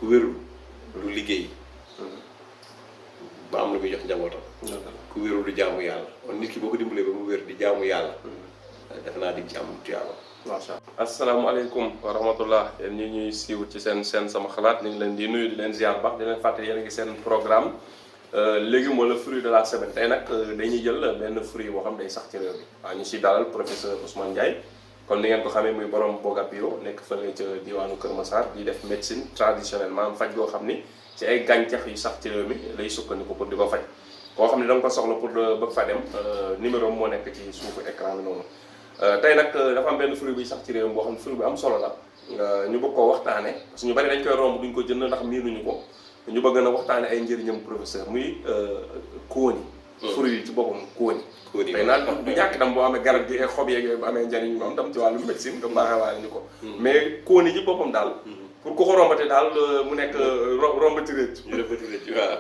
ku wérul du liggéey ba am lu muy jox njabootam. ku wérul du jaamu yàlla kon nit ki boo ko dimbalee ba mu wér di jaamu yàlla. defe naa di ci am tuyaaba. macha allah asalaamaaleykum wa rahmatullah yéen ñi ñuy siiw ci seen sama xalaat ñu ngi leen di nuyu di leen ziar baax di leen fàtte yéen a ngi seen programme légume wala fruit de la semaine tey nag dañuy jël benn fruit boo xam day sax ci réew mi waaw ñu si dalal professeur Ousmane Ndiaye kon ni ngeen ko xamee muy borom Boga Bio nekk fële ca diwaanu Kër Massar di def médecine traditionnelle maanaam faj goo xam ni ci ay gàncax yu sax ci réew mi lay sukkandiku pour di ko faj koo xam ne da nga ko soxla pour bëgg fa dem numéro moo nekk ci suufu écran bi noonu. tey nag dafa am benn fruit buy sax ci réew mi boo xam ne fruit bu am solo la ñu bëgg koo waxtaane parce que ñu bari dañ koy romb duñ ko jënd ndax miinuñu ko ñu bëgg na waxtaane ay njëriñam professeur muy kóoni fruit yi ci boppam kóoni tey nag du ñàkk tam boo amee garab gi ay xob yeeg yooyu bu amee njëriñ moom tam ci wàllu médecine nga baaxewaale ñu ko mais kóoni ci boppam daal pour ku ko rombate daal mu nekk rombati rëcc ñu rombati rëcc waaw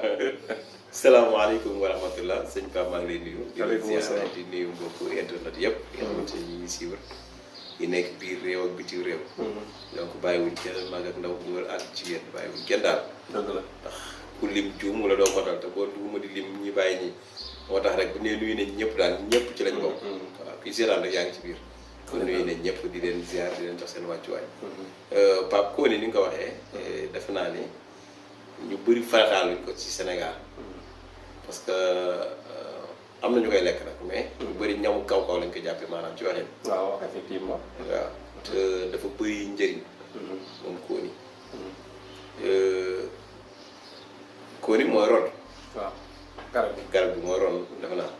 salaamaaleykum wa rahmatullah sëñ Pape maa ngi lay nuyu. waaleykum salaam di nuyu mbokku internet yëpp. nga xamante ni ñu ngi siiwal yi nekk biir réew ak bitim réew. donc bàyyiwuñ kenn mag ak ndaw góor ak jigéen bàyyiwuñ kenn daal. dëgg la ndax ku lim juum wala doo motal te boo duguma di lim ñi bàyyi ñi moo tax rek bu nee nuyu nañ ñëpp daal ñëpp ci lañ bokk. waaw kii seetaan rek yaa ngi ci biir. kon nuyu nañ ñëpp di leen ziar di leen jox seen wàccuwaay. Pape Koné ni nga ko waxee. defe naa ni ñu bëri farataaluñ ko ci Sénégal. parce que am na ñu koy lekk nag mais. lu bëri ñamu kaw lañ ko jàppee maanaam ci waxin. waaw effectivement. waaw te dafa bëri njëriñ. moom kóoni. kóoni mooy ron. waaw garab bi mooy ron defe naa.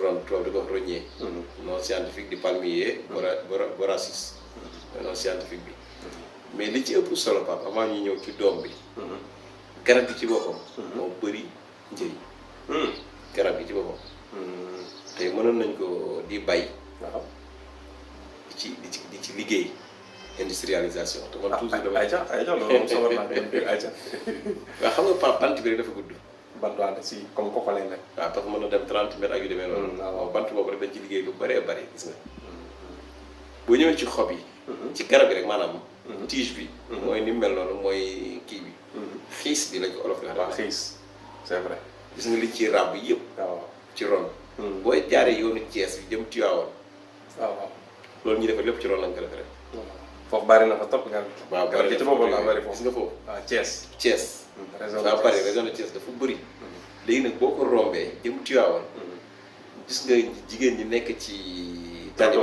ron tubaab di ko wax rognier. nom scientifique di palmier borassus. nom scientifique bi. mais li ci ëpp solo Pape avant ñu ñëw ci doom bi. garab gi ci boppam. moo bëri. njëriñ garab gi ci boppam tey mënoon nañ ko di bay waaw di ci liggéey industrialisation te man toujours dama ayca loolu moom solo naa dem biir ayca waaw xam nga Pape bant bi rek dafa gudd bant wante si comme koko lay nekk waaw parce que mën na dem 30 mètres ak yu demee noonu waaw bant boobu rek dañ ci liggéey lu bëree bëri gis nga boo ñëwee ci xob yi ci garab gi rek maanaam tige bi mooy ni mel noonu mooy kii bi xiis bi lañ ko olof di wax xiis c'est vrai gis nga li ci ràbb yëpp. waaw ci ron. booy jaaree yoonu Thiès bi jëm Tivaouane. waaw loolu ñu defar lépp ci ron lañ ko defee rek. foofu bari na fa topp nga. waaw bari na ci boppam daa bari foofu gis nga foofu. waaw Thiès. Thiès. région daa bari région de Thiès dafa bëri. léegi nag boo ko rombee jëm Tivaouane. gis nga jigéen ñi nekk ci. tali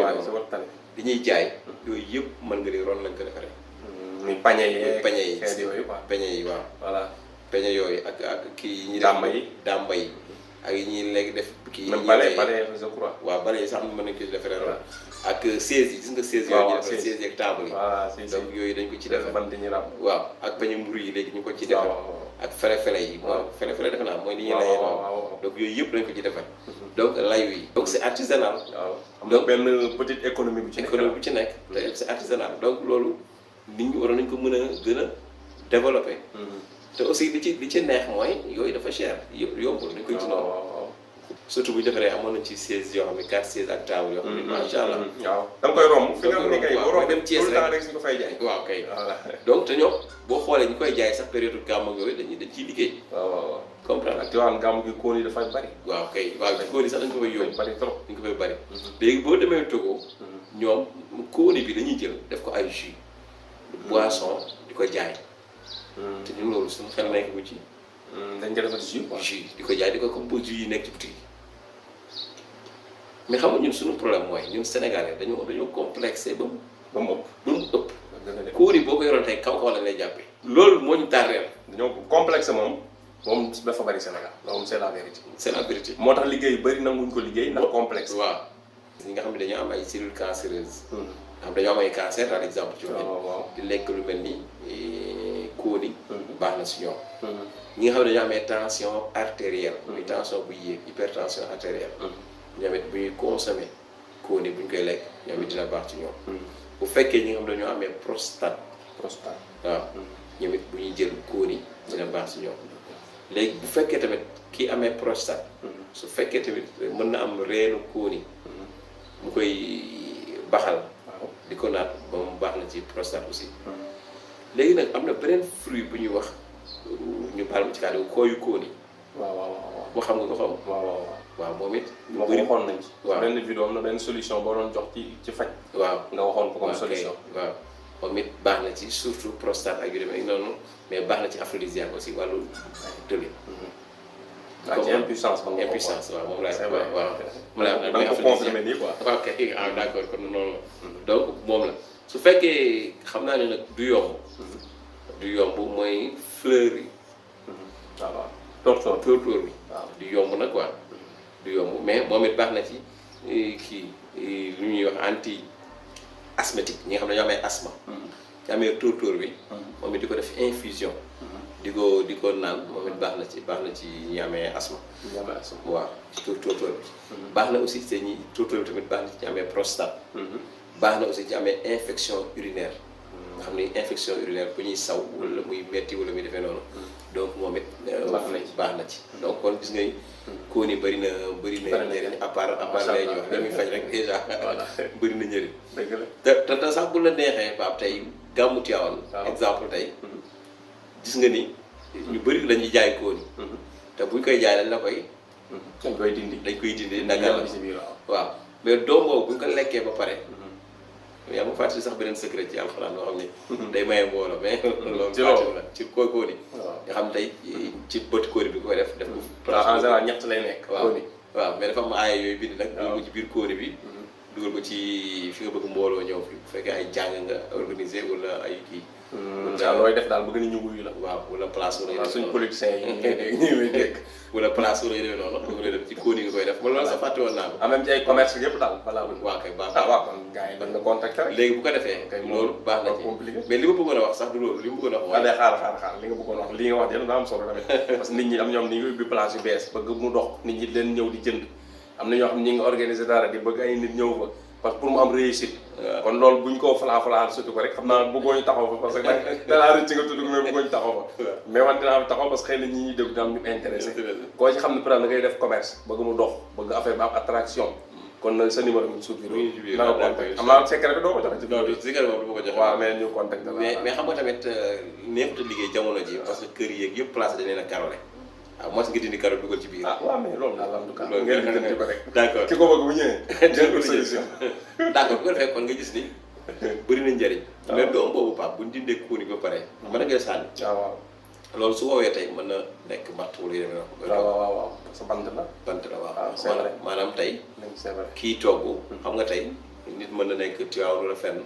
bi ñuy jaay. yooyu yëpp mën nga di ron lañ ko defaree. muy pañe yi pañe yi xeet yooyu quoi pañe yi waaw. voilà. peñe yooyu ak kii yi ñuy dàmba yi ak yi ñuy léegi def kii même bale je crois waaw bale yi sax mën nañ ko ci defaree ron ak chaise yi gis nga chaise yooyu ñu defar chaise yeeg table yi donc yooyu dañ ko ci defar ban dañuy ràbb waaw ak peñe mburu yi léegi ñu ko ci defar ak fele-fele yi moom fele-fele defe naa mooy li ñuy layee noonu donc yooyu yëpp dañ ko ci defar donc layu yi donc c'est artisanal waaw donc benn petite économie bu ci nekk te c'est artisanal donc loolu nit ñi waroon nañ ko mën a gën a développer te aussi li ci neex mooy yooyu dafa cher yombul dañ koy ci noonu surtout bu ñu defaree amoon nañ ci 16 yoo xam ne 4 16 ak table yoo xam ne macha allah. waaw da nga koy romb fi nga xam ne kay boo romb dem Thiès rek suñu ko fay jaay. waaw kay donc te ñoom boo xoolee ñu koy jaay sax période gàmm ak yooyu dañ ciy liggéey. waaw comprendre ak Tivaouane gàmm gi kóon yi dafay bari. waaw kay waaw kóon yi sax dañ ko fay yóbbu bari trop dañ ko fay bari. léegi boo demee Togo ñoom kóon bi dañuy jël def ko ay jus boisson di ko jaay. te ñun loolu suñu xel nekk bu ci. dañ ko defar jus di ko jaay di ko comme jus yi nekk ci boutique mais xam nga ñun suñu problème mooy ñun Sénégalais dañoo complexé ba mu ëpp. kóor yi boo ko yoroon tey kaw lañ lay jàppee. loolu moo ñu tardeel. dañoo complexé moom dafa bari Sénégal loolu c'est la vérité. c'est la vérité. moo tax liggéey bari nanguñ ko liggéey ndax complexe. waaw ñi nga xam ne dañoo am ay cellules cancéreuses. nga xam dañoo am ay cancer par exemple. ci di lekk lu mel ni kóoni. baax na si ñoom. ñi nga xam ne dañoo amee tension artérielle. muy tension bu yéeg hypertension artérielle. ñoom it bu ñuy consommer kóoni bu ñu koy lekk ñoom it dina baax ci ñoom. bu fekkee ñi nga xam ne dañoo amee prostate. waaw ñoom it bu ñuy jël kóoni dina baax ci ñoom. léegi bu fekkee tamit kii amee prostate. su fekkee tamit mën na am reenu kóoni. mu koy baxal. di ko naat ba mu baax na ci prostate aussi. léegi nag am na beneen fruit bu ñuy wax ñu baal ma ci kàddu kooyu kóoni. waaw moo xam nga ko xam. waaw moom it. moo ko waxoon nañ ci. waaw benn vidéo am na benn solution boo doon jox ci faj. waaw nga waxoon ko comme solution. waaw moom it baax na ci surtout prostate ak yu demee noonu mais baax na ci aphrodisiaque aussi wàllu tële. waaw ci impuissance ba nga ko impuissance waaw moom laay. c'est vrai waaw moom laay da nga ko confirmé nii quoi. ok d'accord kon noonu la. donc moom la su fekkee xam naa ne nag du yomb. du yomb mooy fleur yi. waaw tóor bi. waaw du yomb nag quoi. du yomb mais moom it baax na ci kii lu ñuy wax anti asthmatique ñi nga xam ne dañoo amee asthme. ci amee tóor bi. moom it di ko def infusion. di ko naan moom it baax na ci ñi amee asthme. waaw ci tóor bi. baax na aussi ci ñi tóor bi tamit baax na ci ñi amee prostate. baax na aussi ci amee infection urinaire. nga xam ni infection urinaire bu ñuy saw wala muy metti wala muy defee noonu. donc moom it baax na ci donc kon gis ngay kóoni bëri na njëriñ à part lay ñu wax dañuy faj rek déjà bëri na njëriñ te sax bu la neexee Pape tey gàmmu Tiwaawan exemple tey gis nga ni ñu bëri la ñuy jaay kóoni te buñ koy jaay dañ koy dindi dagal la waaw mais doom boobu buñ ko lekkee ba pare yaa ma fàttali sax beneen secret ci alxuraan loo xam ne day maye mbooloo mais loolu fàttali la ci kóoni nga xam tey ci bët kóoni bi koy def ko en général ñett lay nekk waaw mais dafa am aaya yooyu bind nag dugal ko ci biir kóoni bi dugal ko ci fi nga bëgg mbooloo ñëw fi bu fekkee ay jàng nga organisé wala ay kii waaw looy def daal bëgg nañu wuyu la waaw wala place wala suñ politiciens yi ñuy dégg wala place wala yooyu noonu da nga def ci kóoni nga koy def ma loolu sax fàtte woon naa ko en même ci ay commerce yëpp daal balaa waaw kay baax waaw kon gars yi dañ la contacté rek léegi bu ko defee loolu baax na ci mais li ma bëggoon a wax sax du loolu li ma bëggoon a wax mooy xaar li nga bëggoon wax li nga wax dina am solo tamit parce que nit ñi am ñoom ni ngi ubbi place yu bees bëgg mu dox nit ñi leen ñëw di jënd am na ñoo xam ne ñi ngi organiser dara di bëgg ay nit ñëw fa parce que pour mu am réussite kon loolu buñ ko falaa surtout ko rek xam naa bëggoo ñu taxaw fa parce que danaa rëcc nga tudd ko mais bëggoo ñu taxaw fa mais man dinaa taxaw parce que xëy na ñi ñuy dégg dina am ñu intéressé koo ci xam ne peut-être da ngay def commerce bëgg mu dox bëgg affaire bi am attraction kon sa numéro mi suuf bi na nga contact am naa secret bi doo ko joxe ci non secret moom du ma ko joxe waaw mais ñu contact mais xam nga tamit neexut a liggéey jamono ji parce que kër yeeg yëpp place dañ leen a karole waaw mos nga dindi karo dugal ci biir. waaw mais loolu daal en tout cas ngeen di ko rek. d'accord ki ko bëgg bu ñëwee. jël ko solution. d'accord bu ko defee kon nga gis ni bëri na njëriñ. mais doom boobu Pape bu ñu dindee kóoni ba pare. mën na ngay sànni. waaw loolu su woowee tey mën na nekk matt wala yu demee noonu. waaw parce que bant la. bant la waaw. c'est vrai maanaam tey. c'est vrai kii togg. xam nga tey nit mën na nekk Tiwaawan wala fenn.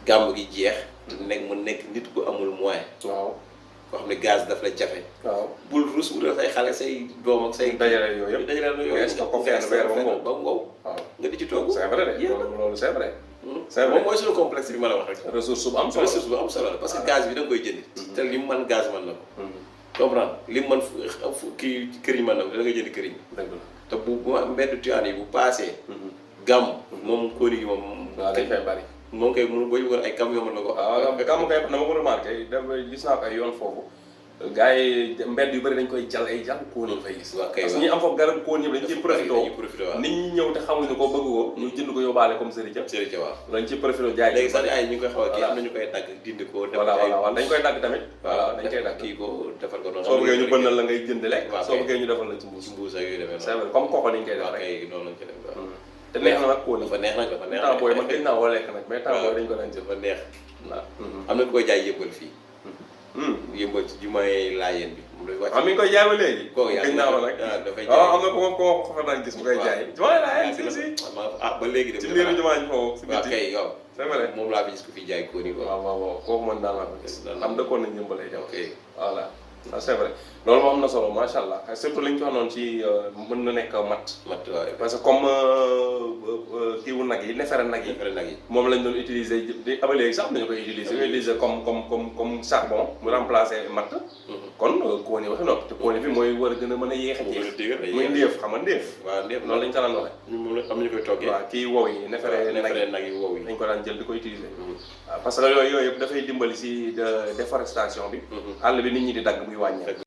gàmm gi jeex. te nekk nit ku amul moyen. waaw. koo xam ne gaz daf la jafe. waaw bul rus wutal say xale say doom ak say. dajale yooyu yëpp est-ce que ko fenn weer ba mu wow. waaw nga di ci togg. c'est vrai de loolu c'est vrai. c'est vrai moom mooy suñu complexe bi ma la wax rek. ressource bu am solo ressource bu am solo la parce que gaz bi da nga koy jënd. te li mu mën gaz mën na ko. comprendre li mu mën kii këriñ mën na ko da ngay jënd këriñ. dëgg la te bu mbedd Tiwaawan yi bu paasee. gàmm moom kóoni gi moom. waaw dañ fay bari. moom kay mu boo yëgoon ay camion mën na ko. waaw gàmm kay dama ko remarqué gis naa ko ay yoon foofu. gars yi mbedd yu bëri dañ koy jal ay jal kóoni fay gis. waaw kay parce que ñi am foofu garab kóoni yëpp dañ ciy profité waaw nit ñi ñëw te xamuñu ko bëgg ko ñu jënd ko yóbbaale comme sëriñ ca waaw dañ ciy profité jaay léegi sax ay ñu ngi koy xaw a kii am na ñu koy dagg dindi ko voilà dañ koy dagg tamit voilà dañ koy dagg kii ko defal ko noonu soo bëggee ñu bënnal la ngay jënd lekk soo bëggee ñu defal la ci mbuus ak yooyu demee c'est vrai comme koko niñ koy def rek kay noonu lañ koy def waaw te neex na nag kóoni dafa neex nag dafa neex temps booy man gëj naa woo lekk nag mais temps booy dañ ko daan jël dafa neex waaw am na ku koy jaay yëmbal fii yëmbal ci jumaay laayeen bi moom lay wàcc mi ngi koy jaay ba léegi kooku gëj naa ko nag dafay waaw am na ko fa daan gis mu koy jaay jumaay laayeen si ba léegi de ci biir jumaa ji foofu si waaw biti kay yow c'est vrai moom laa fi gis ko fi jaay kóoni quoi waaw kooku mën naa la ko gis am dëkkoon nañ yëmbalee jaw ok voilà c'est vrai loolu moo am na solo macha allah surtout li ñu ko noonu ci mën na nekk mat waaw parce que comme kiiwu nag yi nefere nag yi moom lañ doon utiliser di aba léegi sax nañu koy utiliser comme charbon mu remplacer matt kon kóoni waxi noppi te kóoni bi mooy war a gën a mën a yéex a jeex muy ndéef xam nga ndéef waaw ndéef loolu lañ ko daan waxe moom am nañu koy toggee waaw kii wow yi nefere nag yi wow yi dañ ko daan jël di ko utiliser waaw parce que yooyu yëpp dafay dimbali si déforestation bi àll bi nit ñi di dagg muy wàññeeku